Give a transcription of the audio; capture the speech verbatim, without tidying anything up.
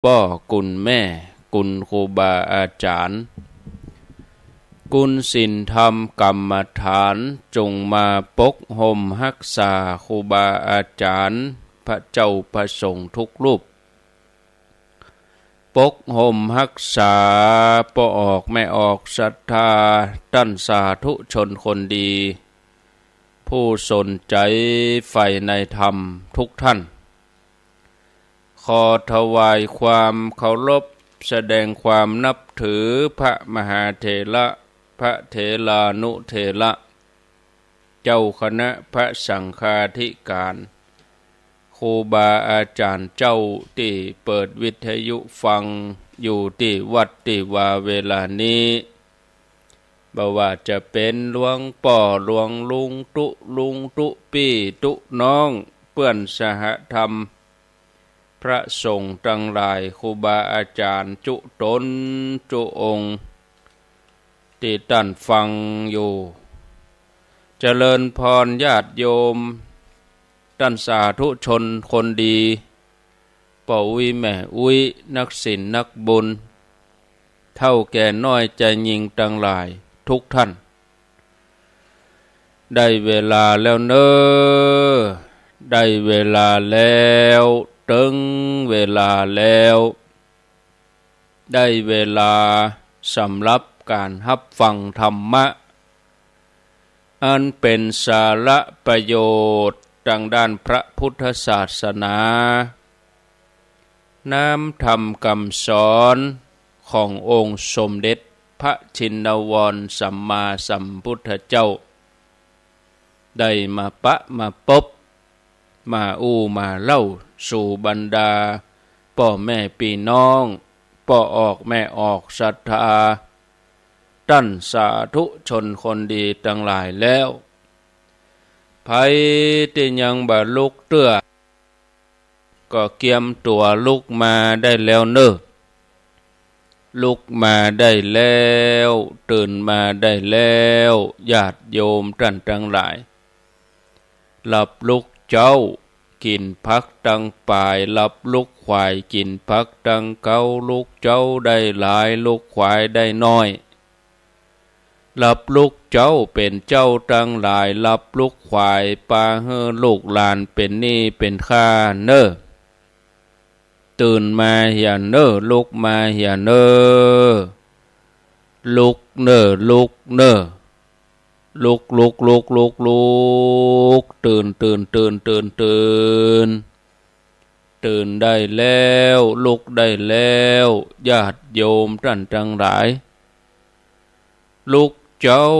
ป้อกุณแม่ กุณครูบาอาจ๋ารย์ กุณศีลธรรมกรรมฐาน จงมาปกห่มฮักษาครูบาอาจ๋ารย์ พระเจ้าพระสงฆ์ทุกรูป ปกห่มฮักษาป้อออกแม่ออกศรัทธา ต้านสาธุชนคนดี ผู้สนใจ๋ใฝ่ในธรรมทุกท่าน ขอถวายความเคารพ แสดงความนับถือพระมหาเถระ พระเถรานุเถระ เจ้าคณะพระสังฆาธิการ ครูบาอาจ๋ารย์เจ้าตี้เปิดวิทยุฟังอยู่ตี้วัดตี้วาเวลานี้ บ่ว่าจะเป๋นหลวงป้อหลวงลุงตุ๊ลุงตุ๊ปี้ตุ๊น้อง เปื้อนสหธรรม พระสงฆ์ตังหลาย ครูบาอาจ๋ารย์จุ๊ต๋นจุ๊องค์ ตี้ต้านฟังอยู่ เจริญพรญาติโยม ต้านสาธุชนคนดี ป้ออุ๊ยแม่อุ๊ย นักศีลนักบุญ เฒ่าแก่น้อยใจ๋ยิ่งตังหลายทุกท่าน ได้เวลาแล้วเน่อ ได้เวลาแล้ว เถิงเวลาแล้ว ได้เวลาสำหรับก๋านฮับฟังธรรมะ อันเป๋นสาระประโยชน์ตางด้านพระพุทธศาสนา น้ำธรรมกำสอนขององค์สมเด็จพระชินวรสัมมาสัมพุทธเจ้า ได้มาปะมาปบ มาอู้มาเล่าสู่บรรดาป้อแม่ปี้น้อง ป้อออกแม่ออกศรัทธา ต้านสาธุชนคนดีตังหลายแล้ว ใผตี้ยังบ่ลุกเตื้อ ก็เกียมตั๋วลุกมาได้แล้วเน่อ ลุกมาได้แล้ว ตื่นมาได้แล้ว ญาติโยมต้านตังหลาย หลับลุกเจ๊า กิ๋นผักตังป๋าย หลับลุกขวาย กิ๋นผักตังเก๊า ลุกเจ๊าได้หลาย ลุกขวายได้น้อย หลับลุกเจ๊าเป๋นเจ้าตังหลาย หลับลุกขวายปาหื้อลูกหลานเป๋นหนี้เป๋นค่าเน่อ ตื่นมาเหียเน่อ ลุกมาเหียเน่อ ลุกเน่อ ลุกเน่อ ลุก ลุก ลุก ลุก ลุก ตื่น ตื่น ตื่น ตื่น ตื่น ตื่นได้แล้ว ลุกได้แล้ว ญาติโยมต้านตังหลาย ลุกเจ๊า